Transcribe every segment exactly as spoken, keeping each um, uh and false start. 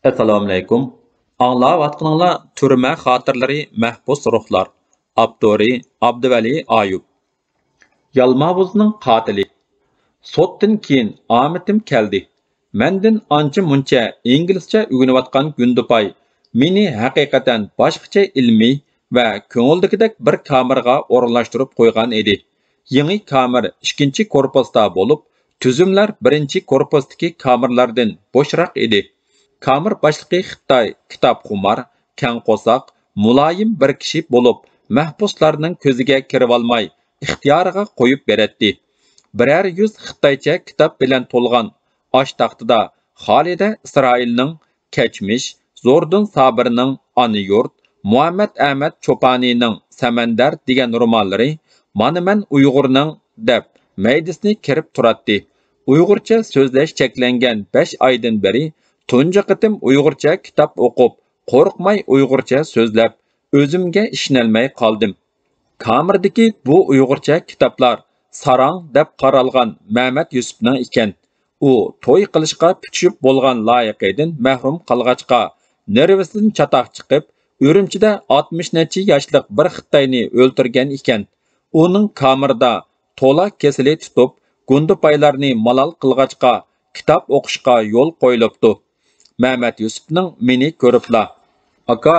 ئەسسالامۇئەلەيكۇم. ئاڭلاۋاتقىنىڭلار تۈرمە خاتىرىلىرى، مەھبۇس روھلار. ئاپتورى: ئابدۇۋەلى ئايۇپ. يالماۋۇزنىڭ قاتىلى. سوتتىن كېيىن ئامىتىم كەلدى. مەندىن ئانچە-مۇنچە ئىنگلىزچە ئۆگىنىۋاتقان گۇندىپاي مېنى ھەقىقەتەن باشقىچە ئىلمىي ۋە كۆڭۈلدىكىدەك بىر كامېرغا ئورۇنلاشتۇرۇپ قويغان ئىدى. يېڭى كامېر ئىككىنچى كورپۇستا بولۇپ، تۈزۈملەر بىرىنچى كورپۇستىكى كامېرلاردىن بوشراق ئىدى. كامېر باشلىقى خىتاي كىتابخۇمار، كەڭ قورساق، مۇلايىم بىر كىشى بولۇپ، مەھبۇسلارنىڭ كۆزىگە كىرىۋالماي، ئىختىيارىغا قويۇپ بېرەتتى. بىرەر يۈز خىتايچە كىتاب بىلەن تولغان ئاش تاختىدا خالىدە ئىسرائىلنىڭ كەچمىش، زوردۇن سابىرنىڭ ئانا يۇرت، مۇھەممەد ئەمەت چوپانىنىڭ سەمەندەر دېگەن رومانلىرى، مانا مەن ئۇيغۇرنىڭ دەپ مەيدىسىنى كېرىپ تۇراتتى. ئۇيغۇرچە سۆزلەش چەكلەنگەن بەش ئايدىن بېرى تۇنجى قېتىم ئۇيغۇرچە كىتاب ئوقۇپ، قورقماي ئۇيغۇرچە سۆزلەپ، ئۆزۈمگە ئىشىنەلمەي قالدىم. كامېردىكى بۇ ئۇيغۇرچە كىتابلار ساراڭ دەپ قارالغان مەمەت يۈسۈپنىڭ ئىكەن. ئۇ توي قىلىشقا پۈتۈشۈپ بولغان لايىقىدىن مەھرۇم قالغاچقا، نېرۋىسىدىن چاتاق چىقىپ، ئۈرۈمچىدە ئاتمىش نەچچە ياشلىق بىر خىتاينى ئۆلتۈرگەن ئىكەن. ئۇنىڭ كامېردا تولا كېسىلى تۇتۇپ، گۇندىپايلارنى مالال قىلغاچقا، كىتاب ئوقۇشقا يول قويۇلۇپتۇ. مەمەت يۈسۈپنىڭ مېنى كۆرۈپلا، «ئاكا،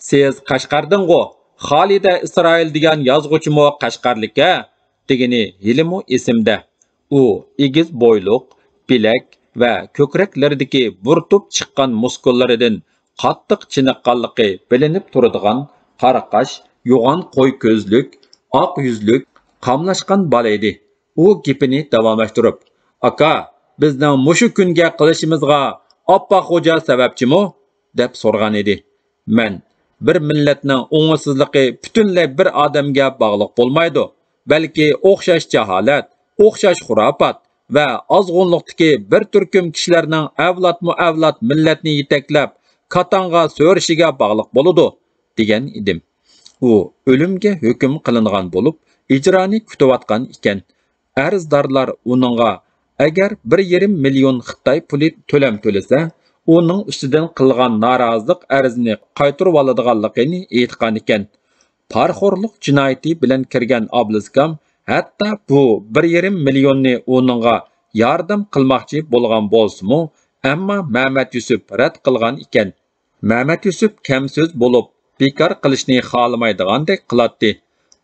سىز قەشقەردىنغۇ؟ خالىدە ئىسرائىل دېگەن يازغۇچىمۇ قەشقەرلىك-ھە؟» دېگىنى ھېلىمۇ ئېسىمدە. ئۇ ئېگىز بويلۇق، بىلەك ۋە كۆكرەكلىرىدىكى بۇرتۇپ چىققان مۇسكۇللىرىدىن قاتتىق چېنىققانلىقى بىلىنىپ تۇرىدىغان قارا قاش، يوغان قوي كۆزلۈك، ئاق يۈزلۈك، قاملاشقان بالا ئىدى. ئۇ گېپىنى داۋاملاشتۇرۇپ، «ئاكا، بىزنىڭ مۇشۇ كۈنگە قېلىشىمىزغا ئاپپاق خوجا سەۋەبچىمۇ؟» دەپ سورىغان ئىدى. مەن، «بىر مىللەتنىڭ ئوڭۇشسىزلىقى پۈتۈنلەي بىر ئادەمگە باغلىق بولمايدۇ، بەلكى ئوخشاش جاھالەت، ئوخشاش خۇراپات ۋە ئازغۇنلۇقتىكى بىر تۈركۈم كىشىلەرنىڭ ئەۋلادمۇ ئەۋلاد مىللەتنى يېتەكلەپ، كاتاڭغا سۆرىشىگە باغلىق بولىدۇ» دېگەن ئىدىم. ئۇ ئۆلۈمگە ھۆكۈم قىلىنغان بولۇپ، ئىجرانى كۈتۈۋاتقان ئىكەن. ئەرزدارلار ئۇنىڭغا ئەگەر بىر يېرىم مىليون خىتاي پۇلى تۆلەم تۆلىسە، ئۇنىڭ ئۈستىدىن قىلغان نارازىلىق ئەرزىنى قايتۇرۇۋالىدىغانلىقىنى ئېيتقانىكەن. پارىخورلۇق جىنايىتى بىلەن كىرگەن ئابلىزكام ھەتتا بۇ بىر يېرىم مىليوننى ئۇنىڭغا ياردەم قىلماقچى بولغان بولسىمۇ، ئەمما مەمەت يۈسۈپ رەت قىلغان ئىكەن. مەمەت يۈسۈپ كەم سۆز بولۇپ، بىكار قىلىشنى خالىمايدىغاندەك قىلاتتى.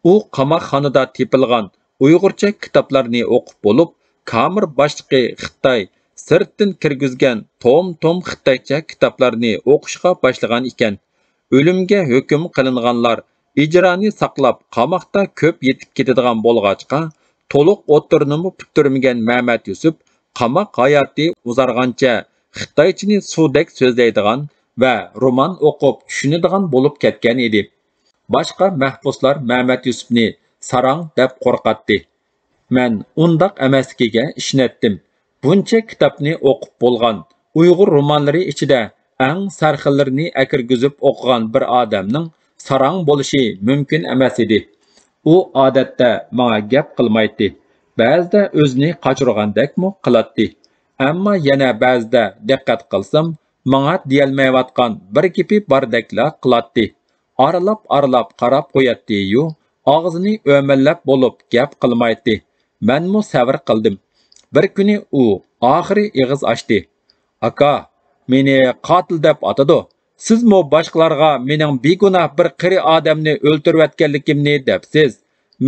ئۇ قاماقخانىدا تېپىلغان ئۇيغۇرچە كىتابلارنى ئوقۇپ بولۇپ، كامېر باشلىقى خىتاي سىرتتىن كىرگۈزگەن توم-توم خىتايچە كىتابلارنى ئوقۇشقا باشلىغان ئىكەن. ئۆلۈمگە ھۆكۈم قىلىنغانلار ئىجرانى ساقلاپ، قاماقتا كۆپ يېتىپ كېتىدىغان بولغاچقا، تولۇق ئوتتۇرىنىمۇ پۈتتۈرمىگەن مەمەت يۈسۈپ قاماق ھاياتى ئۇزارغانچە خىتايچىنى سۇدەك سۆزلەيدىغان ۋە رومان ئوقۇپ چۈشىنىدىغان بولۇپ كەتكەن ئىدى. باشقا مەھبۇسلار مەمەت يۈسۈپنى ساراڭ دەپ قورقاتتى. مەن ئۇنداق ئەمەسلىكىگە ئىشىنەتتىم. بۇنچە كىتابنى ئوقۇپ بولغان، ئۇيغۇر رومانلىرى ئىچىدە ئەڭ سەرخىللىرىنى ئەكىرگۈزۈپ ئوقۇغان بىر ئادەمنىڭ ساراڭ بولۇشى مۇمكىن ئەمەس ئىدى. ئۇ ئادەتتە ماڭا گەپ قىلمايتتى. بەزىدە ئۆزىنى قاچۇرغاندەكمۇ قىلاتتى. ئەمما يەنە بەزىدە دىققەت قىلسام، ماڭا دېيەلمەيۋاتقان بىر گېپى باردەكلا قىلاتتى. ئارىلاپ-ئارىلاپ قاراپ قوياتتى-يۇ، ئاغزىنى ئۆمەللەپ بولۇپ گەپ قىلمايتتى. مەنمۇ سەۋر قىلدىم. بىر كۈنى ئۇ ئاخىرى ئېغىز ئاچتى. «ئاكا، مېنى قاتىل دەپ ئاتىدۇ. سىزمۇ باشقىلارغا مېنىڭ بىگۇناھ بىر قېرى ئادەمنى ئۆلتۈرۈۋەتكەنلىكىمنى دەپسىز.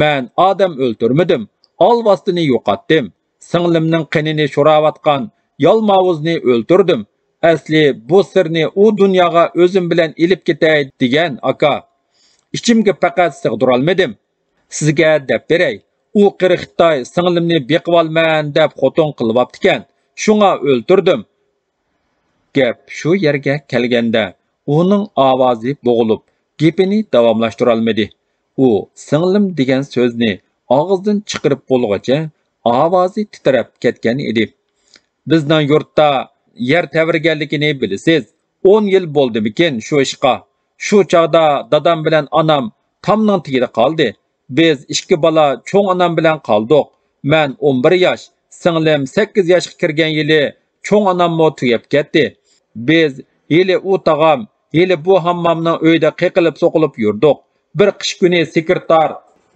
مەن ئادەم ئۆلتۈرمىدىم، ئالۋاستىنى يوقاتتىم. سىڭلىمنىڭ قېنىنى شوراۋاتقان يالماۋۇزنى ئۆلتۈردۈم. ئەسلى بۇ سىرنى ئۇ دۇنياغا ئۆزۈم بىلەن ئېلىپ كېتەي دېگەن، ئاكا. ئىچىمگە پەقەت سىغدۇرالمىدىم. سىزگە دەپ بېرەي، ئۇ قېرى خىتاي سىڭلىمنى بېقىۋالىمەن دەپ خوتۇن قىلىۋاپتىكەن، شۇڭا ئۆلتۈردۈم.» گەپ شۇ يەرگە كەلگەندە، ئۇنىڭ ئاۋازى بوغۇلۇپ، گېپىنى داۋاملاشتۇرالمىدى. ئۇ «سىڭلىم» دېگەن سۆزنى ئاغزىدىن چىقىرىپ بولغۇچە، ئاۋازى تىترەپ كەتكەن ئىدى. «بىزنىڭ يۇرتتا يەر تەۋرىگەنلىكىنى بىلىسىز. ئون يىل بولدىمىكىن شۇ ئىشقا؟ شۇ چاغدا دادام بىلەن ئانام تامنىڭ تېگىدە قالدى. بىز ئىككى بالا چوڭ ئانام بىلەن قالدۇق. مەن ئون بىر ياش، سىڭلىم سەككىز ياشقا كىرگەن يىلى چوڭ ئاناممۇ تۈگەپ كەتتى. بىز ھېلى ئۇ تاغام، ھېلى بۇ ھاممامنىڭ ئۆيىدە قېقىلىپ-سوقۇلۇپ يۈردۇق. بىر قىش كۈنى سېكرېتار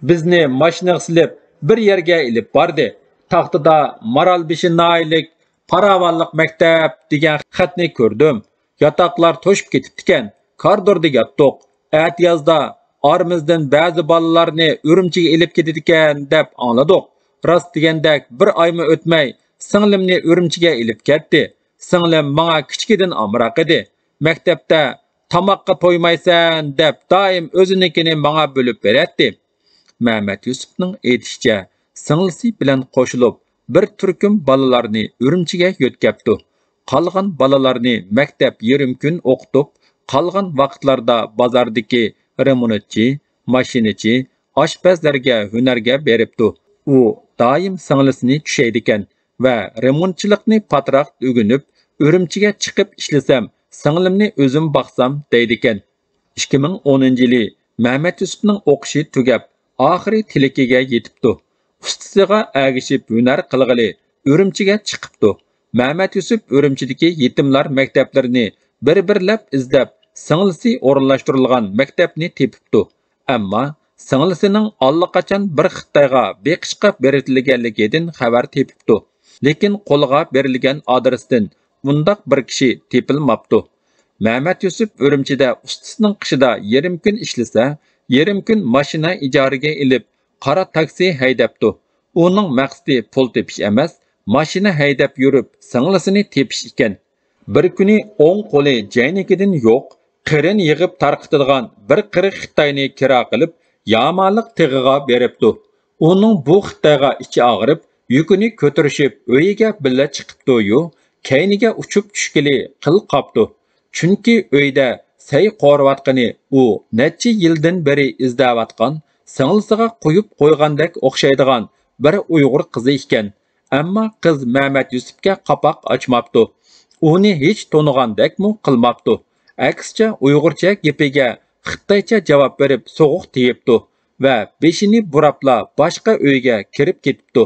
بىزنى ماشىنىغا سېلىپ، بىر يەرگە ئېلىپ باردى. تاختىدا «مارالبېشى ناھىيەلىك پاراۋانلىق مەكتەپ» دېگەن خەتنى كۆردۈم. ياتاقلار توشۇپ كېتىپتىكەن. كارىدوردا ياتتۇق. ئەتىيازدا ئارىمىزدىن بەزى بالىلارنى ئۈرۈمچىگە ئېلىپ كېتىدىكەن دەپ ئاڭلىدۇق. راست دېگەندەك، بىر ئايمۇ ئۆتمەي، سىڭلىمنى ئۈرۈمچىگە ئېلىپ كەتتى. سىڭلىم ماڭا كىچىكىدىن ئامراق ئىدى. مەكتەپتە «تاماققا تويمايسەن» دەپ، دائىم ئۆزىنىڭكىنى ماڭا بۆلۈپ بېرەتتى. مەمەت يۈسۈپنىڭ ئېيتىشىچە، سىڭلىسى بىلەن قوشۇلۇپ، بىر تۈركۈم بالىلارنى ئۈرۈمچىگە يۆتكەپتۇ. قالغان بالىلارنى مەكتەپ يېرىم كۈن ئوقۇتۇپ، قالغان ۋاقىتلاردا بازاردىكى رېمونتچى، ماشىنىچى، ئاشپەزلەرگە ھۈنەرگە بېرىپتۇ. ئۇ دائىم سىڭلىسىنى چۈشەيدىكەن ۋە رېمونتچىلىقنى پاتراق ئۆگىنىپ، ئۈرۈمچىگە چىقىپ ئىشلىسەم، سىڭلىمنى ئۆزۈم باقسام دەيدىكەن. ئىككى مىڭ ئونىنچى يىلى مەمەت يۈسۈپنىڭ ئوقۇشى تۈگەپ، ئاخىرى تىلىكىگە يېتىپتۇ. ئۇستىسىغا ئەگىشىپ ھۈنەر قىلغىلى ئۈرۈمچىگە چىقىپتۇ. مەمەت يۈسۈپ ئۈرۈمچىدىكى يېتىملار مەكتەپلىرىنى بىر-بىرلەپ ئىزدەپ، سىڭلىسى ئورۇنلاشتۇرۇلغان مەكتەپنى تېپىپتۇ. ئەمما سىڭلىسىنىڭ ئاللىقاچان بىر خىتايغا بېقىشقا بېرىلگەنلىكىدىن خەۋەر تېپىپتۇ. لېكىن قولىغا بېرىلگەن ئادرېستىن ئۇنداق بىر كىشى تېپىلماپتۇ. مەمەت يۈسۈپ ئۈرۈمچىدە ئۇستىسىنىڭ قېشىدا يېرىم كۈن ئىشلىسە، يېرىم كۈن ماشىنا ئىجارىگە ئېلىپ، قارا تاكسى ھەيدەپتۇ. ئۇنىڭ مەقسىتى پۇل تېپىش ئەمەس، ماشىنا ھەيدەپ يۈرۈپ سىڭلىسىنى تېپىش ئىكەن. بىر كۈنى ئوڭ قولى جەينىكىدىن يوق، قېرىن يىغىپ تارقىتىدىغان بىر قىرىق خىتاينى كىرا قىلىپ، يامالىق تېغىغا بېرىپتۇ. ئۇنىڭ بۇ خىتايغا ئىچى ئاغرىپ، يۈكىنى كۆتۈرۈشۈپ ئۆيىگە بىللە چىقىپتۇ-يۇ، كەينىگە ئۇچۇپ چۈشكىلى قىل قاپتۇ. چۈنكى ئۆيدە سەي قورۇۋاتقىنى ئۇ نەچچە يىلدىن بېرى ئىزدەۋاتقان، سىڭلىسىغا قويۇپ قويغاندەك ئوخشايدىغان بىر ئۇيغۇر قىزى ئىكەن. ئەمما قىز مەمەت يۈسۈپكە قاپاق ئاچماپتۇ. ئۇنى ھېچ تونۇغاندەكمۇ قىلماپتۇ. ئەكسىچە ئۇيغۇرچە گېپىگە خىتايچە جاۋاب بېرىپ سوغۇق تېگىپتۇ ۋە بېشىنى بۇراپلا باشقا ئۆيگە كىرىپ كېتىپتۇ.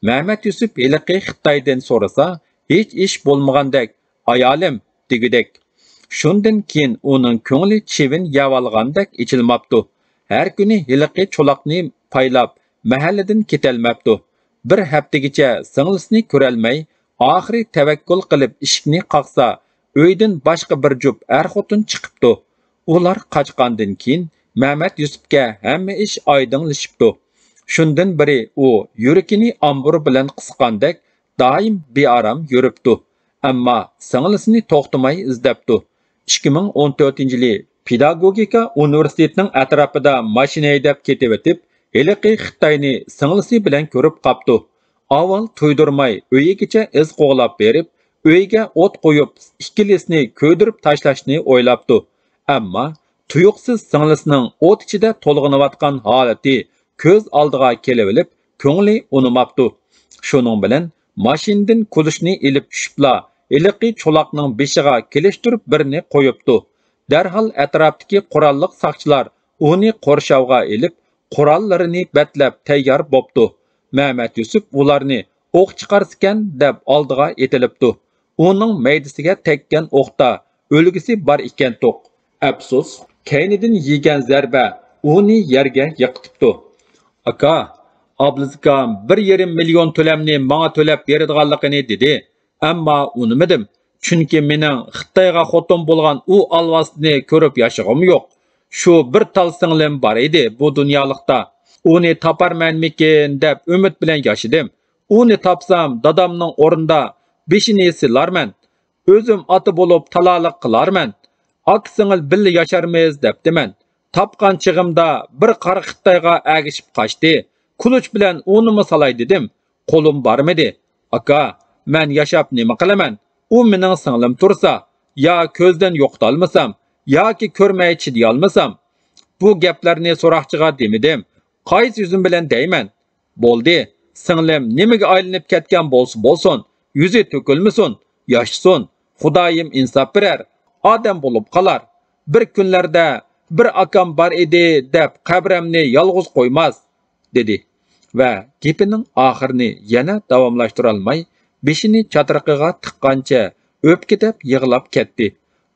مەمەت يۈسۈپ ھېلىقى خىتايدىن سورىسا، ھېچ ئىش بولمىغاندەك، «ئايالىم» دېگۈدەك. شۇندىن كېيىن ئۇنىڭ كۆڭلى چىۋىن يەۋالغاندەك ئېچىلماپتۇ. ھەر كۈنى ھېلىقى چولاقنى پايلاپ، مەھەللىدىن كېتەلمەپتۇ. بىر ھەپتىگىچە سىڭلىسىنى كۆرەلمەي، ئاخىرى تەۋەككۈل قىلىپ ئىشىكنى قاقسا، ئۆيدىن باشقا بىر جۈپ ئەر-خوتۇن چىقىپتۇ. ئۇلار قاچقاندىن كېيىن مەمەت يۈسۈپكە ھەممە ئىش ئايدىڭلىشىپتۇ. شۇندىن بېرى ئۇ يۈرىكىنى ئامبۇر بىلەن قىسقاندەك دائىم بىئارام يۈرۈپتۇ. ئەمما سىڭلىسىنى توختىماي ئىزدەپتۇ. ئىككى مىڭ ئون تۆتىنچى يىلى پېداگوگىكا ئۇنىۋېرسىتېتىنىڭ ئەتراپىدا ماشىنا ھەيدەپ كېتىۋېتىپ، ھېلىقى خىتاينى سىڭلىسى بىلەن كۆرۈپ قاپتۇ. ئاۋۋال تۇيدۇرماي ئۆيىگىچە ئىز قوغلاپ بېرىپ، ئۆيگە ئوت قويۇپ، ئىككىلىسىنى كۆيدۈرۈپ تاشلاشنى ئويلاپتۇ. ئەمما تۇيۇقسىز سىڭلىسىنىڭ ئوت ئىچىدە تولغىنىۋاتقان ھالىتى كۆز ئالدىغا كېلىۋېلىپ، كۆڭلى ئۇنىماپتۇ. شۇنىڭ بىلەن ماشىنىدىن كۇلۇچنى ئېلىپ چۈشۈپلا، ھېلىقى چولاقنىڭ بېشىغا كېلىشتۈرۈپ بىرنى قويۇپتۇ. دەرھال ئەتراپتىكى قوراللىق ساقچىلار ئۇنى قورشاۋغا ئېلىپ، قوراللىرىنى بەتلەپ تەييار بوپتۇ. مەمەت يۈسۈپ ئۇلارنى ئوق چىقارسىكەن دەپ ئالدىغا ئېتىلىپتۇ. ئۇنىڭ مەيدىسىگە تەگكەن ئوقتا ئۆلگۈسى بار ئىكەنتۇق. ئەپسۇس، كەينىدىن يېگەن زەربە ئۇنى يەرگە يىقىتىپتۇ. «ئاكا، ئابلىز ئاكام بىر يېرىم مىليون تۆلەمنى ماڭا تۆلەپ بېرىدىغانلىقىنى دېدى. ئەمما ئۇنىمىدىم. چۈنكى مېنىڭ خىتايغا خوتۇن بولغان ئۇ ئالۋاستىنى كۆرۈپ ياشىغۇم يوق. شۇ بىر تال سىڭلىم بار ئىدى بۇ دۇنيالىقتا. ئۇنى تاپارمەنمىكىن دەپ ئۈمىد بىلەن ياشىدىم. ئۇنى تاپسام، دادامنىڭ ئورنىدا بېشىنى سىلارمەن. ئۆزۈم ئاتا بولۇپ تالالىق قىلارمەن. ئاكا-سىڭىل بىللە ياشارمىز دەپتىمەن. تاپقان چېغىمدا بىر قارا خىتايغا ئەگىشىپ قاچتى. كۇلۇچ بىلەن ئۇنىمۇ سالاي دېدىم. قولۇم بارمىدى. ئاكا، مەن ياشاپ نېمە قىلىمەن؟ ئۇ مېنىڭ سىڭلىم تۇرسا، يا كۆزدىن يوقىتالمىسام، ياكى كۆرمەي چىدىيالمىسام.» بۇ گەپلەرنى سوراقچىغا دېمىدىم. قايسى يۈزۈم بىلەن دەيمەن؟ بولدى، سىڭلىم نېمىگە ئايلىنىپ كەتكەن بولسا بولسۇن، يۈزى تۆكۈلمىسۇن، ياشىسۇن، خۇدايىم ئىنساپ بېرەر، ئادەم بولۇپ قالار. بىر كۈنلەردە بىر ئاكام بار ئىدى دەپ قەبرەمنى يالغۇز قويماس، دېدى ۋە گېپىنىڭ ئاخىرىنى يەنە داۋاملاشتۇرالماي، بېشىنى چاترىقىغا تىققانچە ئۆپكىدەپ يىغلاپ كەتتى.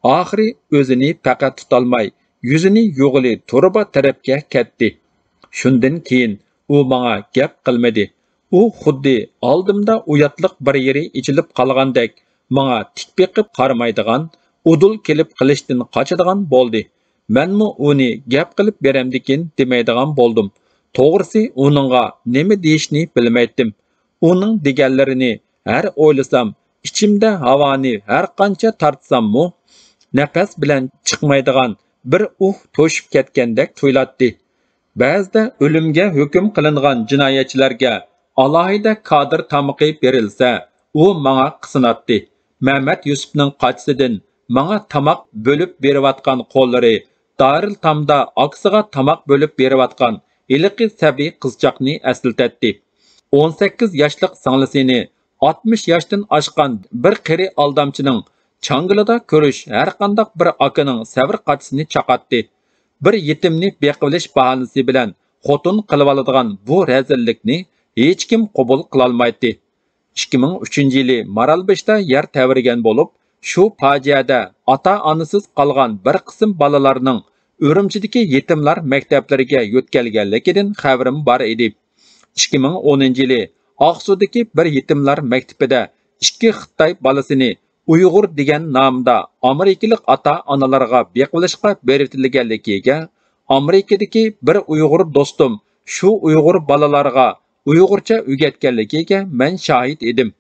ئاخىرى ئۆزىنى پەقەت تۇتالماي، يۈزىنى يۇغىلى تۇرۇبا تەرەپكە كەتتى. شۇندىن كېيىن ئۇ ماڭا گەپ قىلمىدى. ئۇ خۇددى ئالدىمدا ئۇياتلىق بىر يېرى ئېچىلىپ قالغاندەك، ماڭا تىك بېقىپ قارىمايدىغان، ئۇدۇل كېلىپ قېلىشتىن قاچىدىغان بولدى. مەنمۇ ئۇنى گەپ قىلىپ بېرەمدىكىن دېمەيدىغان بولدۇم. توغرىسى، ئۇنىڭغا نېمە دېيىشنى بىلمەيتتىم. ئۇنىڭ دېگەنلىرىنى ھەر ئويلىسام، ئىچىمدە ھاۋانى ھەر قانچە تارتساممۇ، نەپەس بىلەن چىقمايدىغان بىر ئۇھ توشۇپ كەتكەندەك تۇيۇلاتتى. بەزىدە ئۆلۈمگە ھۆكۈم قىلىنغان جىنايەتچىلەرگە ئالاھىدە كادىر تامىقى بېرىلسە، ئۇ ماڭا قىسىناتتى. مەمەت يۈسۈپنىڭ قاچىسىدىن ماڭا تاماق بۆلۈپ بېرىۋاتقان قوللىرى، دارىلتامدا ئاكىسىغا تاماق بۆلۈپ بېرىۋاتقان ھېلىقى سەبىي قىزچاقنى ئەسلىتەتتى. ئون سەككىز ياشلىق سىڭلىسىنى ئاتمىش ياشتىن ئاشقان بىر قېرى ئالدامچىنىڭ چاڭگىلىدا كۆرۈش ھەرقانداق بىر ئاكىنىڭ سەۋر قاچىسىنى چاقاتتى. بىر يېتىمنى بېقىۋېلىش باھانىسى بىلەن خوتۇن قىلىۋالىدىغان بۇ رەزىللىكنى ھېچكىم قوبۇل قىلالمايتتى. ئىككى مىڭ ئۈچىنچى يىلى مارالبېشىدا يەر تەۋرىگەن بولۇپ، شۇ پاجىئەدە ئاتا-ئانىسىز قالغان بىر قىسىم بالىلارنىڭ ئۈرۈمچىدىكى يېتىملار مەكتەپلىرىگە يۆتكەلگەنلىكىدىن خەۋىرىم بار ئىدى. ئىككى مىڭ ئونىنچى يىلى ئاقسۇدىكى بىر يېتىملار مەكتىپىدە ئىككى خىتاي بالىسىنى ئۇيغۇر دېگەن نامدا ئامېرىكىلىق ئاتا-ئانىلارغا بېقىۋېلىشقا بېرىۋېتىلگەنلىكىگە، ئامېرىكىدىكى بىر ئۇيغۇر دوستۇم شۇ ئۇيغۇر بالىلارغا ئۇيغۇرچە ئۆگەتكەنلىكىگە مەن شاھىت ئىدىم.